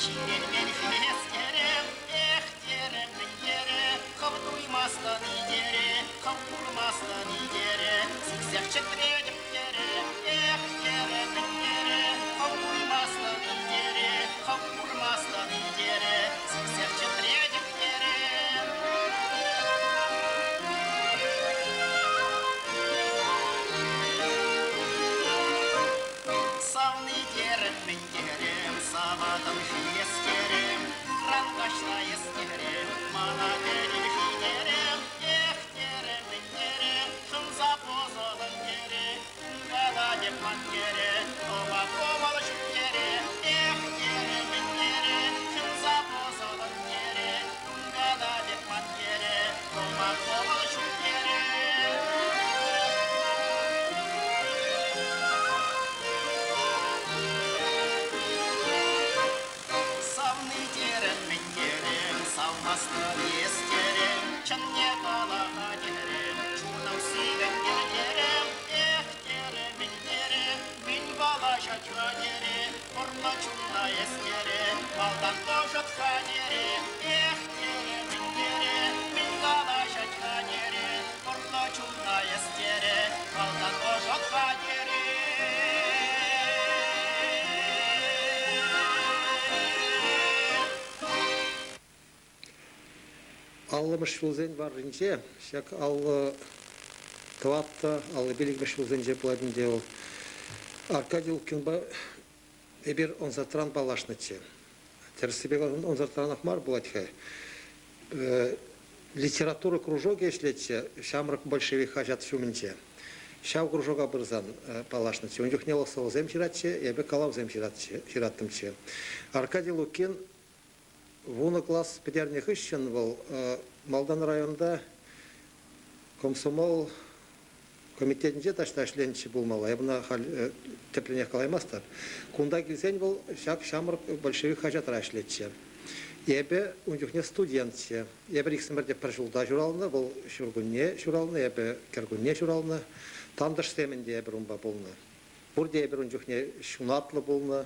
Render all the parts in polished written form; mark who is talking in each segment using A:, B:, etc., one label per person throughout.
A: Ҫитермен хӗрестерем, эх, терӗм, мӗн терӗ, хӑв туймастӑн-и терӗ, хӑв курмастӑн-и терӗ, сиксех чӗтретӗп терӗ, эх, терӗ, мӗн терӗ, хӑв туймастӑн-и терӗ, хӑв курмастӑн-и терӗ, сиксех чӗтретӗп терӗ. Савни терӗм, мӗн терӗм, саватӑн ҫиес терӗм, ыран каҫса эс терӗм, мана кӗтӳ терӗм, эх терӗм, мӗн терӗм, шӑнса пӑсӑлӑн терӗ, унта та тек ман терӗ, тӑма кӑмӑл ҫук терӗ, эх терӗм, мӗн терӗ, шӑнса пӑсӑлӑн терӗ, унта та тек ман терӗ, тӑма кӑмӑл ҫук терӗ. Савни терӗм, мӗн терӗм, савмастӑн эс терӗм, чӑнне кала-ха терӗм, чунӑм сивӗнтӗр терӗм, эх терӗм, мӗн терӗм, мӗн калаҫать-ха терӗ, пӑрлӑ чунна эс терӗ, малтан ӑшӑт-ха терӗ, эх терӗ, мӗн терӗ, мӗн калаҫать-ха терӗ, пӑрлӑ чунна эс терӗ, малтан ӑшӑт-ха терӗ.
B: 50-мӗш ҫулсен варринче ҫак 54, 55-мӗш ҫулсенче пулать ӗнтӗ вӑл. Аркадий Лукинпа эпир ӑнсӑртран паллашнӑччӗ. Тӗрӗссипе каласан, ӑнсӑртранах мар пулать-ха. Литература кружокӗ ӗҫлетчӗ ҫамрӑк большевик хаҫат ҫумӗнче. Ҫав кружока пырсан паллашнӑччӗ. Ун чухне вӑл сӑвӑсем ҫыратчӗ, эпӗ калавсем ҫыраттӑмччӗ. Аркадий Лукин 10 класс пӗтернӗ хыҫҫӑн вӑл малтан районта комсомол комитетӗнче таҫта ӗҫленӗччӗ пулмалла. Эп ӑна халь тӗплӗнех калаймастӑп. Кунта килсен вӑл ҫак ҫамрӑк большевик хаҫатра ӗҫлетчӗ. Эпӗ ун чухне студентчӗ. Эпир иксӗмӗр те пӗр ҫулта ҫуралнӑ, вӑл ҫуркунне ҫуралнӑ, эпӗ кӗркунне ҫуралнӑ. Тантӑшсем ӗнтӗ эпир унпа пулнӑ. Пурте эпир ун чухне ҫунатлӑ пулнӑ.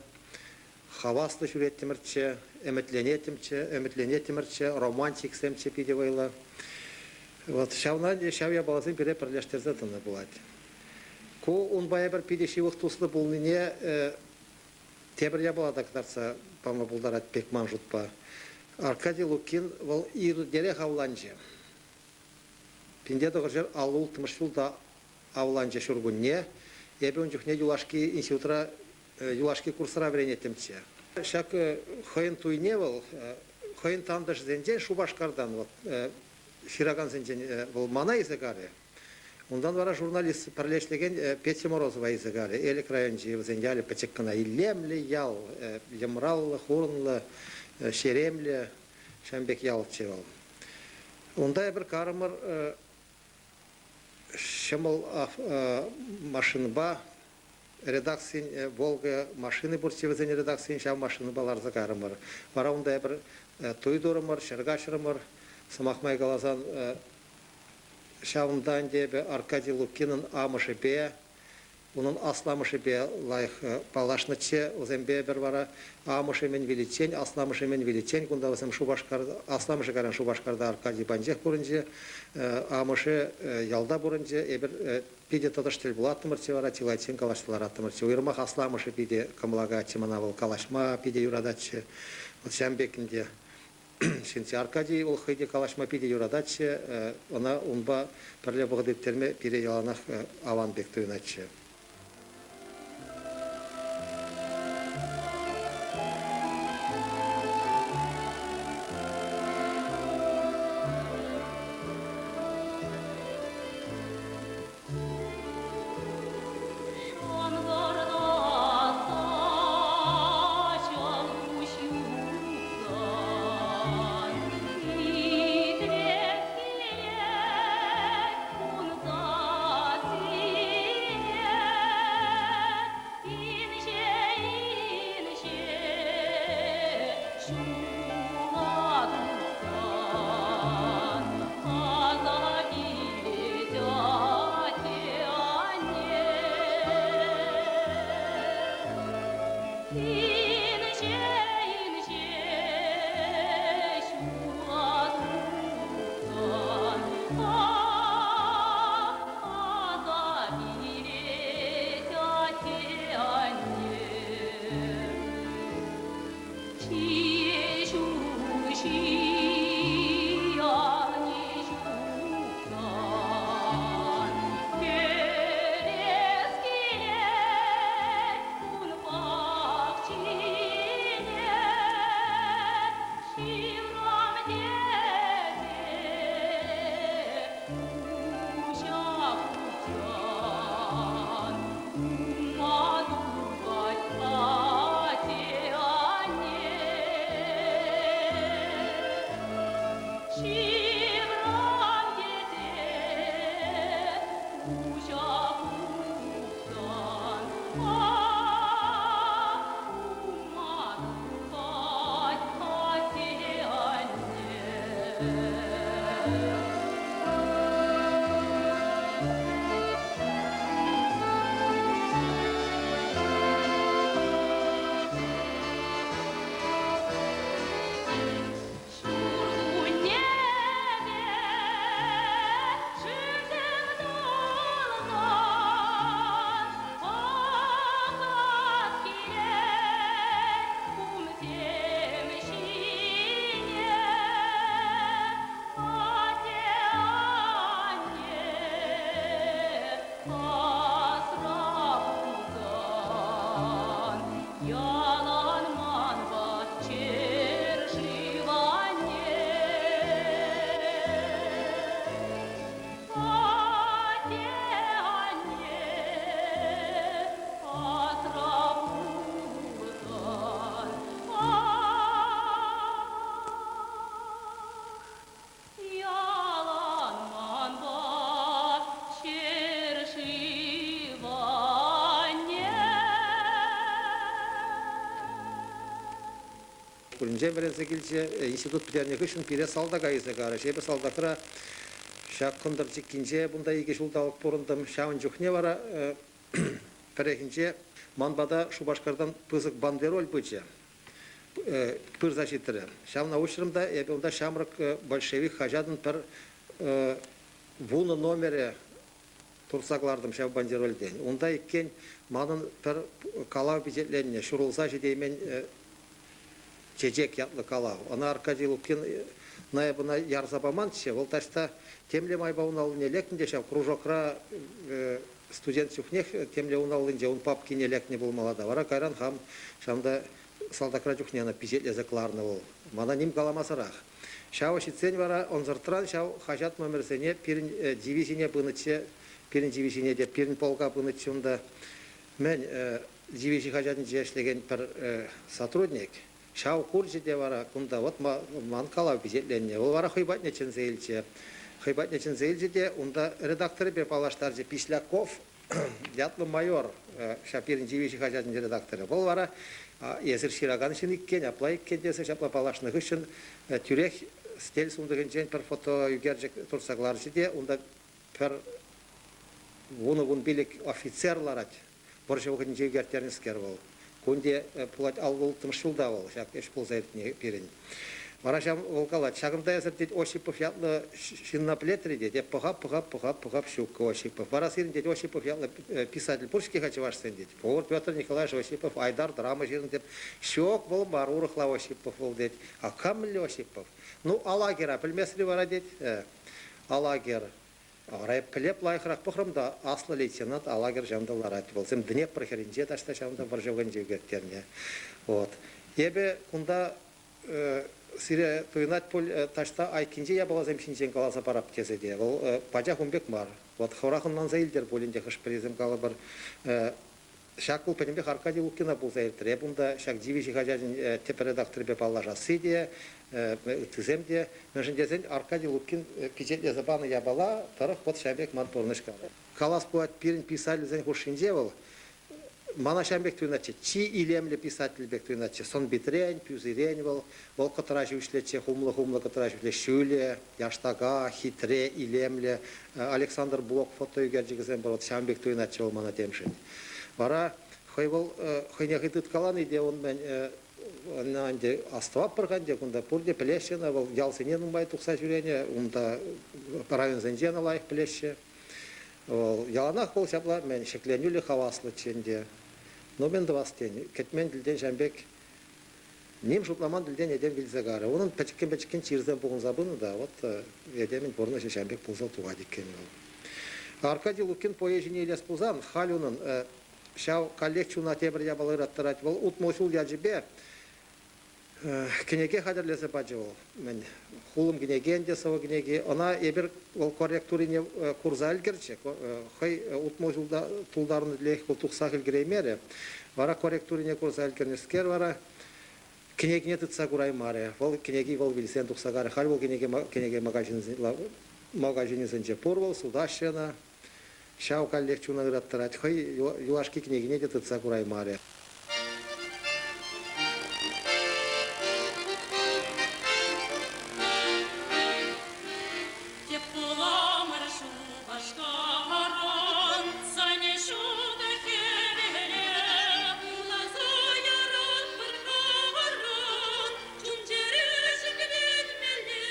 B: Хаваслӑ ҫӳреттӗмӗрччӗ, ӗмӗтленеттӗмччӗ, ӗмӗтленеттӗмӗрччӗ, романтиксемччӗ питӗ вӑйлӑ. Вот ҫавна ҫав япаласем пире пӗрлештерсе тӑнӑ пулать. Ку унпа эпир питӗ ҫывӑх туслӑ пулнине тепӗр япала та кӑтартса пама пултарать пек ман шутпа. Аркадий Лукин вӑл иртерех авланчӗ. 1956 ҫулта авланчӗ ҫуркунне. Эпӗ ун чухне юлашки институтра юлашки курсра вӗренеттӗмччӗ. Ҫак хӑйӗн туйне вӑл хӑйӗн тантӑшӗсенчен Шупашкартан вот ҫыракансенчен вӑл мана илсе карӗ. Унтан вара журналист пӗрле ӗҫлекен Петя Морозова илсе карӗ. Элӗк районӗнчи вӗсен ялӗ пӗчӗк кӑна илемлӗ ял, йӑмраллӑ, хурӑнлӑ, ҫеремлӗ, ҫавӑн пек ялччӗ вӑл. Унта эпир карӑмӑр ҫӑмӑл машинӑпа редакцин Волга машини пурччӗ вӗсен редакцин, ҫав машинӑпа ларса кайрӑмӑр. Вара унта эпир туй турӑмӑр, ҫӗр каҫрӑмӑр. Сӑмах май каласан, ҫавӑнта ӗнтӗ эпӗ Аркадий Лукинӑн амӑшӗпе, унӑн асламӑшӗпе лайӑх паллашнӑччӗ. Вӗсемпе эпир вара амӑшӗ мӗн виличчен, асламӑшӗ мӗн виличчен кунта вӗсем Шупашкар, асламӑшӗ кайран Шупашкарта Аркадий патӗнчех пурӑнчӗ, амӑшӗ ялта пурӑнчӗ. Эпир питӗ тӑтӑш тӗл пулаттӑмӑрччӗ вара, чылайччен калаҫса лараттӑмӑрччӗ. Уйрӑмах асламӑшӗ питӗ кӑмӑлакатчӗ мана, вӑл калаҫма питӗ юрататчӗ. Вот ҫавӑн пек ӗнтӗ. Ҫынччӗ Аркадий вӑл хӑй те калаҫма питӗ юрататчӗ, ӑна унпа пӗрле вӑхӑт ирттерме пире яланах аван пек туйӑнатчӗ. шкулӗнчен вӗренсе килчӗ. Институт пӗтернӗ хыҫҫӑн пире салтака илсе карӗҫ. Эпӗ салтакра ҫак кӑнтӑр чиккинче кунта 2 ҫулталӑк пурӑнтӑм. Ҫавӑн чухне вара пӗррехинче ман пата Шупашкартан пысӑк бандероль пычӗ. Пырса ҫитрӗ. Ҫавна уҫрӑм та эпӗ унта ҫамрӑк большевик хаҫатӑн пӗр 10 номерӗ туртса кӑлартӑм ҫав бандерольтен. Унта иккен манӑн пӗр калав пичетленнӗ, ҫурӑлса ҫитеймен Чечек ятлӑ калав. Ӑна Аркадий Лукин ноябрьна ярса паманччӗ. Вӑл таҫта темле майпа ун аллине лекнӗ те ҫав кружокра студент чухнех темле ун аллинче ун папкине лекнӗ пулмалла та. Вара кайран хам ҫавӑнта салтакра чухне ӑна пичетлесе кӑларнӑ вӑл. Мана ним каламасӑрах. Ҫавӑ ҫитсен вара ӑнсӑртран ҫав хаҫат номерсене пирӗн дивизине пынӑччӗ, пирӗн дивизине те, пирӗн полка пынӑччӗ унта. Мӗн, дивизи хаҫатӗнче ӗҫлекен пӗр сотрудник ҫав курчӗ те вара кунта вот ман калав пичетленнӗ. Вӑл вара хӑй патне чӗнсе илчӗ. Хӑй патне чӗнсе илчӗ те унта редакторӗпе паллаштарчӗ Писляков ятлӑ майор, ҫав пирӗн дивизи хаҫатӗн редакторӗ. Вӑл вара эсир ҫыракан ҫын иккен, апла иккен тесе ҫапла паллашнӑ хыҫҫӑн тӳрех сӗтел сунтӑхӗнчен пӗр фотоӳкерчӗк туртса кӑларчӗ те унта пӗр 10-15 офицер ларать. Вӑрҫӑ вӑхӑтӗнче ӳкерттернӗскер вӑл. Кунте пулать 56-мӗш ҫулта вӑл ҫак ӗҫ пулса иртнӗ пирӗн. Вара ҫав вӑл калать, ҫакӑнта эсӗр тет Осипов ятлӑ ҫынна пӗлетри тет. Эп пӑхап, пӑхап, пӑхап, пӑхап, ҫук Осипов. Вара сирӗн тет Осипов ятлӑ писатель пур-ҫке-ха чӑвашсен тет. Пур, Петр Николаевич Осипов, Айдар драма ҫырнӑ тет. Ҫук, вӑл мар, урӑхла Осипов вӑл тет. А кам мӗнле Осипов? Ну, Алагера пӗлмесри вара тет. Алагер. Вара эп пӗлеп лайӑхрах пӑхрӑм та аслӑ лейтенант Алагер ҫавӑнта ларать. Вӑлсем Днепр хӗрринче таҫта ҫавӑнта вӑрҫӑ вӑхӑтӗнче ӳкерттернӗ. Вот. Эпӗ кунта сире туйӑнать пуль таҫта айккинчи япаласем ҫинчен каласа парап тесе те. Вӑл пачах ун пек мар. Вот хӑвӑрах ӑнланса илтӗр пуль ӗнтӗ хӑш-пӗрисем калӑпӑр. Ҫак вӑл пӗтӗмпех Аркадий Лукина пулса иртрӗ. Эп унта ҫак дивизи хаҫачӗн тӗп редакторӗпе паллашасси те, ыттисем те. Мӗншӗн тесен Аркадий Лукин пичетлесе панӑ япала тӑрӑх вӑт ҫав пек ман пурнӑҫ калать. Калас пулать, пирӗн писательсен хушшинче вӑл мана ҫавӑн пек туйӑнатчӗ, чи илемлӗ писатель пек туйӑнатчӗ. Сӑн-питрен, пӳ-сирен вӑл, вӑл кӑтра ҫӳҫлӗччӗ, хумлӑ-хумлӑ кӑтра ҫӳҫлӗ, ҫӳлӗ, яштака, хитре, илемлӗ. Александр Блок фотоӳкерчӗкӗсем пур, вот ҫавӑн пек туйӑнатчӗ вӑл мана темшӗн. Вара хӑй вӑл хӑйне хӑй тыткалани те ун мӗн ӑна ӗнтӗ астӑватпӑр-ха ӗнтӗ кунта пурте пӗлеҫҫӗ ӑна, вӑл ялсене нумай тухса ҫӳренӗ, унта районсенче ӑна лайӑх пӗлеҫҫӗ. Вӑл яланах вӑл ҫапла мӗн ҫӗкленӳллӗ хаваслӑччӗ ӗнтӗ. Ну мӗн тӑвас тен, кӗтмен тӗлтен ҫавӑн пек ним шутламан тӗлтен этем вилсе карӗ. Унӑн пӗчӗккӗн-пӗчӗккӗн чирсем пухӑнса пынӑ та, вот этемӗн пурнӑҫӗ ҫавӑн пек пулса тухать иккен вӑл. Аркадий Лукин поэзине илес пулсан, халь унӑн ҫав каллех чуна тепӗр япала ыраттарать. Вӑл 60 ҫул ячӗпе кӗнеке хатӗрлесе пачӗ вӑл. Мӗн, хулӑм кӗнеке ӗнтӗ, сӑвӑ кӗнеки. Ӑна эпир вӑл корректурине курса ӗлкӗрчӗ. Хӑй 60 ҫулта тултарнӑ тӗлех вӑл тухсах ӗлкӗреймерӗ. Вара корректурине курса ӗлкӗрнӗскер вара кӗнекине тытса кураймарӗ. Вӑл кӗнеки вӑл вилсен тухса карӗ. Халь вӑл кӗнеке, кӗнеке магазинӗсенче пур вӑл, сутаҫҫӗ ӑна. Ҫав каллех чуна ыраттарать, хӑй юлашки кӗнекине те тытса кураймарӗ.
C: Тӗп хуламӑр Шупашкарӑн сӑнӗ ҫутӑ хӗвеле Ласа яратпӑр хӑвӑрӑн чун-чӗре ҫӗкленмелле.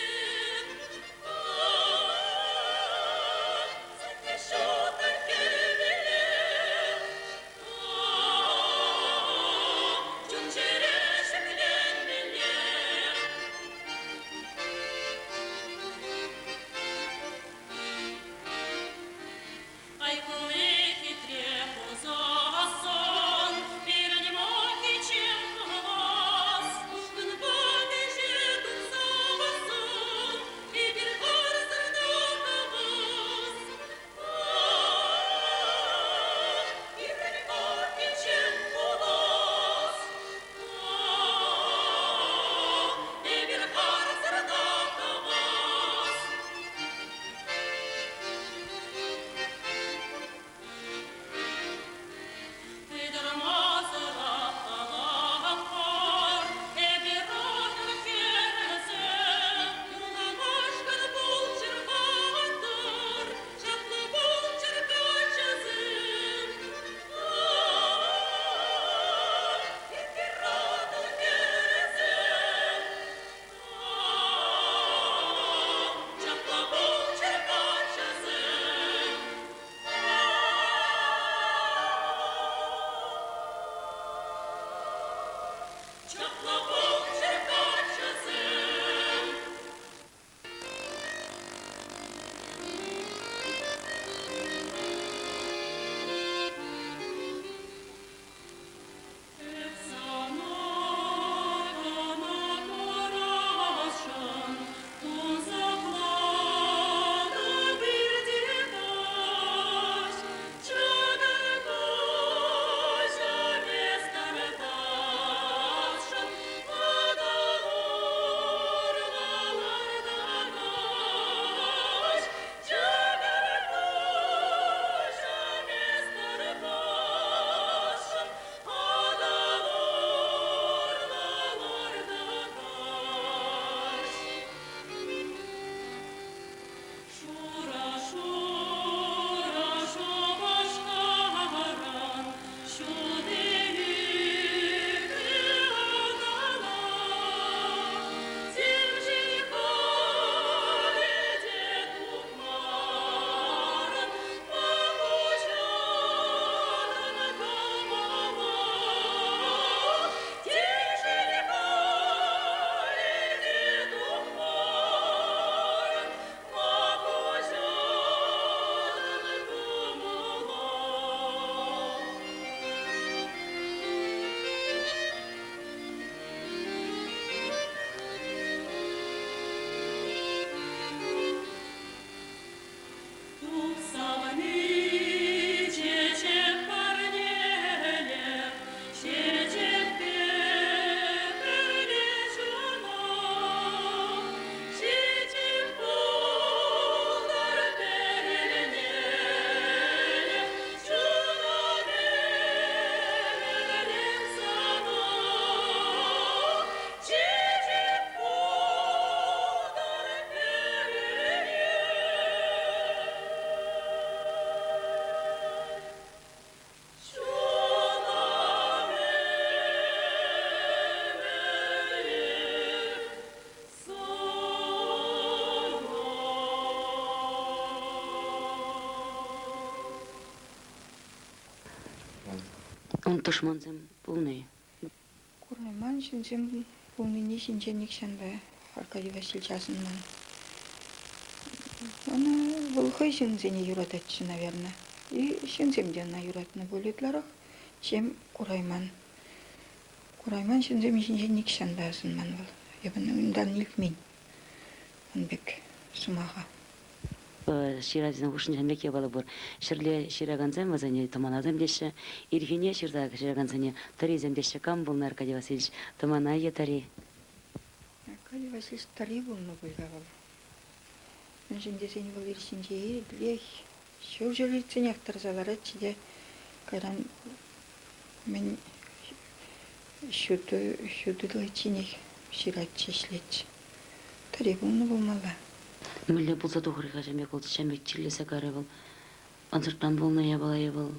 C: Ҫапла пулччӑр каччӑсем. Эп сана кӑна курасшӑн, тунсӑхланӑ пирте каҫ. Чӑтӑр каҫа эс тӑртасшӑн, Атӑл урлӑ лартакаҫ. Чӑтӑр каҫа эс тӑртасшӑн, Атӑл урлӑ лартакаҫ. Шура-шура Шупашкарӑн ҫути ӳкрӗ Атӑла. Темшӗн халӗ те тухмарӑн пахучарӑн кӑмӑла. Темшӗн халӗ те тухмарӑн Тухсам чечек парнеле, чечекпе пӗрле чуна. Чечек пултӑр пӗрнеле, чуна верӗлем сана. Чечек пултӑр пӗрнеле. Чуна верӗлем
D: Ун тӑшмансем пулнӑ-и?
E: Курайман ҫынсем пулнине ҫинчен нихҫан та Аркадий Васильевич асӑнман. Ӑна вӑл хӑй ҫынсене юрататчӗ, наверное. И ҫынсем те ӑна юратнӑ пуль ытларах, чем курайман. Курайман ҫынсем ҫинчен нихҫан та асӑнман вӑл. Эпӗ унтан илтмен ун пек сӑмаха.
D: Ҫыравҫӑсен хушшинче ҫавӑн пек япала пур. Ҫӗрле ҫыракансем вӗсене тӑманасем теҫҫӗ. Ирхине ҫырса ҫыракансене тӑрисем теҫҫӗ. Кам пулнӑ Аркадий Васильевич? Тӑмана е тӑри?
E: Аркадий Васильевич тӑри пулнӑ пуль-ха вӑл. Мӗншӗн тесен вӑл ир ҫинче ирех ҫур ҫул иртсенех тӑрса ларатчӗ те кайран мӗн ҫутӑ ҫутӑличченех ҫыратчӗ, ӗҫлетчӗ. Тӑри пулнӑ пулмалла.
D: Мӗнле пулса тухрӗ-ха ҫав пек вӑл? Ҫав пек чирлесе кайрӗ вӑл. Ӑнсӑртран пулнӑ япала-и вӑл?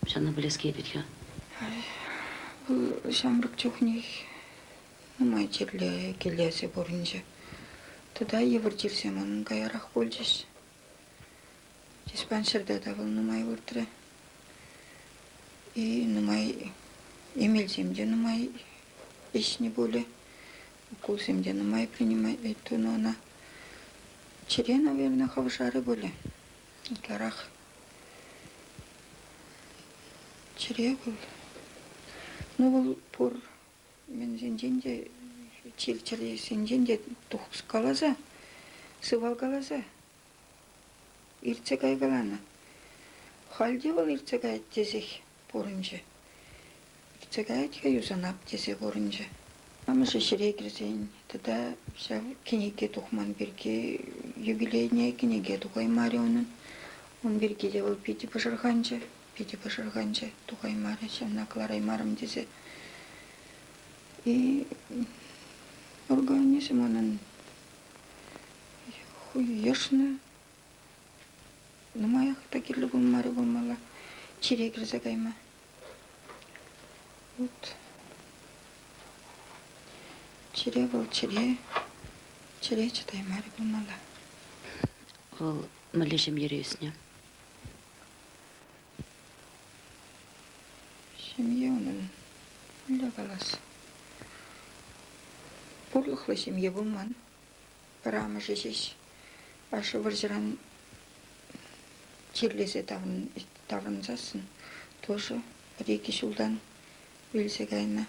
D: Ҫавна пӗлес килет-ха.
E: Вӑл ҫамрӑк чухнех нумай чирлесе пурӑнчӗ. Тата йывӑр чирсем унӑн каярах пулчӗҫ. Диспансерта та вӑл нумай выртрӗ. И нумай эмелсем те нумай ӗҫнӗ пулӗ. Уколсем те нумай принимать тунӑ ӑна. Чӗре, наверное, хавшарӗ пулӗ. Ытларах чӗре вӑл. Ну, вӑл пур мӗнсенчен те, чир-чӗрсенчен те тухкаласа, сывалкаласа иртсе кайкаланӑ. Халь те вӑл иртсе каять тесех пурӑнчӗ. Иртсе каять-ха юсанап тесе пурӑнчӗ. Амӑшӗ ҫӗре кӗрсен тата ҫав кӗнеке тухман пирки юбилейне кӗнеке тухаймарӗ унӑн. Ун пирки те вӑл питӗ пӑшӑрханчӗ, питӗ пӑшӑрханчӗ, тухаймарӗ, ҫавна кӑлараймарӑм тесе. И организм унӑн йӑшнӑ. Нумаях та кирлӗ пулмарӗ пулмалла чире кӗрсе кайма. Вот. Чӗре вӑл чӗре, чӗре чӑтаймарӗ пулмалла.
D: Вӑл мӗнле ҫемьере ӳснӗ?
E: Ҫемье унӑн. Мӗнле калас? Пурлӑхлӑ ҫемье пулман. Пӗр амӑшӗ ҫеҫ ашшӗ вӑрҫӑран чирлесе таврӑнсассӑн тоже пӗр-икӗ ҫултан вилсе кайнӑ.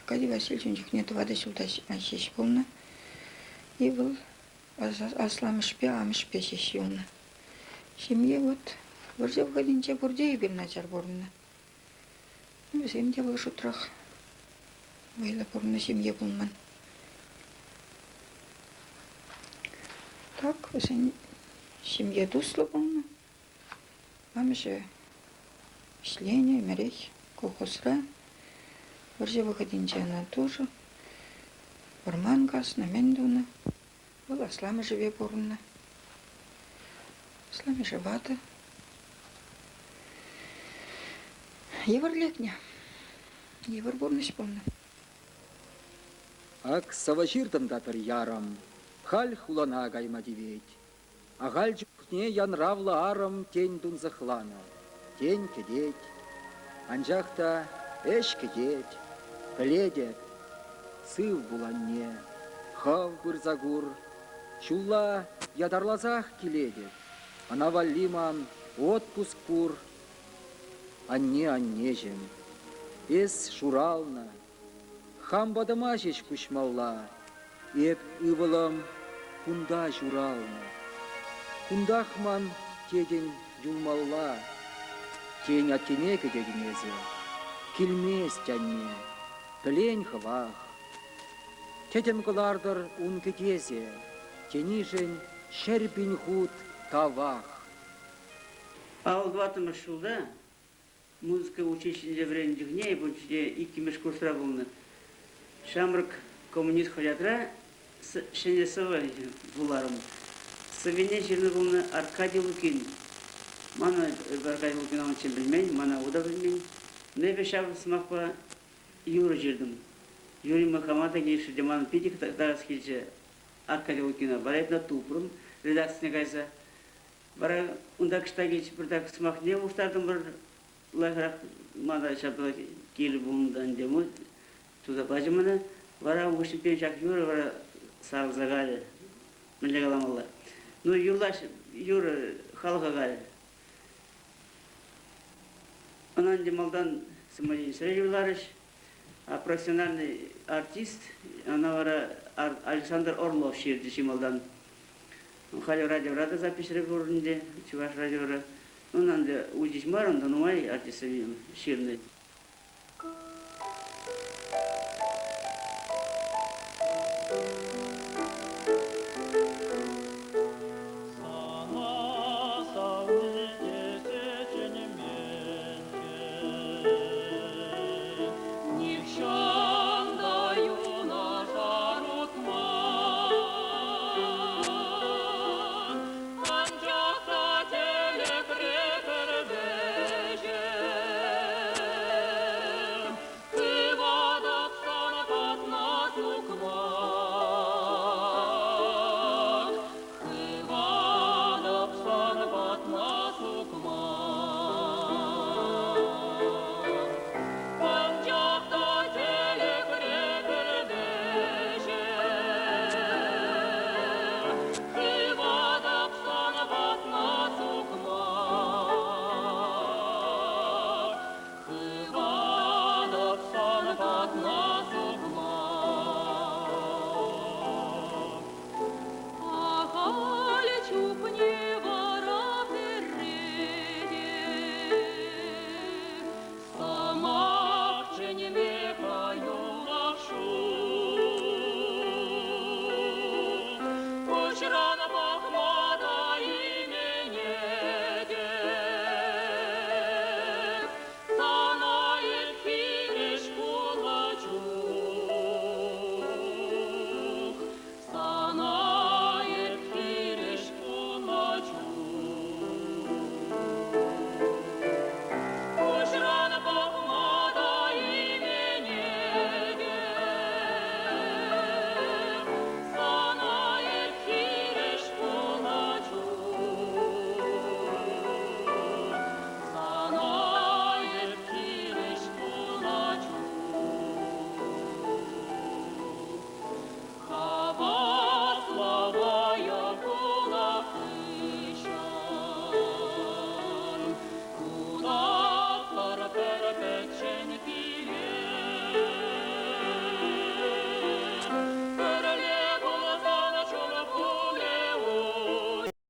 E: Аркадий Васильевич ун чухне тӑватӑ ҫулта ҫеҫ пулнӑ. И вӑл асламӑшпе амӑшпе ҫеҫ юлнӑ. Ҫемье вот вӑрҫӑ вӑхӑтӗнче пурте эпир начар пурӑннӑ. Вӗсем те вӑл шутрах вӑйлӑ пурӑннӑ ҫемье пулман. Так вӗсен ҫемье туслӑ пулнӑ. Амӑшӗ ӗҫленӗ ӗмӗрех колхозра. Вӑрҫӑ вӑхӑтӗнче ӑна тоже вӑрман каснӑ, мӗн тунӑ. Вӑл асламӑшӗпе пурӑннӑ. Асламӑшӗ ватӑ. Йывӑр лекнӗ. Йывӑр пурнӑҫ пулнӑ.
F: Ак сӑвӑ ҫыртӑм та пӗр ярӑм, халь хулана кайма тивет. Ахаль чухне янравлӑ арӑм тен тунсӑхланӑ, тен кӗтет. Анчах та ӗҫ кӗтет, пӗлетӗп, сыв пул, анне, хӑв пырса кур. Ҫулла ятарласах килетӗп, ӑна валли ман отпуск пур. Анне, аннеҫӗм, эс шуралнӑ, хам патӑма ҫеҫ куҫмалла. Эп, ывӑлӑм, кунта ҫуралнӑ. Кунтах ман, тетӗн, юлмалла. Тен, аттене кӗтетӗн эсӗ? Килмест анне, пӗлен хӑвах. Тӗтӗм кӑлартӑр ун кӗтесӗ, тенишӗн 100 000 хут тавах.
G: 54-мӗш ҫулта музыка училищинче вӗреннӗ чухне эпӗ ун чухне иккӗмӗш курсра пулнӑ. Ҫамрӑк коммунист хаҫатра ҫӗнӗ сӑвӑ вуларӑм. Сӑввине ҫырнӑ пулнӑ Аркадий Лукин. Мана Аркадий Лукина унччен пӗлмен, мана та пӗлмен. Но эпӗ ҫав сӑмахпа юрӑ ҫыртӑм. Юрий хама та килӗшрӗ те манӑн питӗ кӑтартас килчӗ Аркадий Лукина. Вара эпӗ тупрӑм редакцине кайса. Вара унта кӑштах килчӗ, пӗртак сӑмахне улӑштартӑмӑр. Лайӑхрах мана ҫапла кирлӗ пулнӑ та ӗнтӗ. Туса пачӗ мана. Вара упӑшкипе ҫак юрӑ вара сарӑлса кайрӗ. Мӗнле каламалла? Ну, юрлаҫ, юрӑ халӑха кайрӗ. Ӑна ӗнтӗ малтан самодеятельностьре юрларӗҫ. А профессиональный артист, ӑна вара Александр Орлов ҫырчӗ чи малтан. Халӗ радиора та записьре пур ӗнтӗ, Чӑваш радиора. Унан ӗнтӗ уҫӑҫ мар, унта нумай артистсем ҫырнӑ.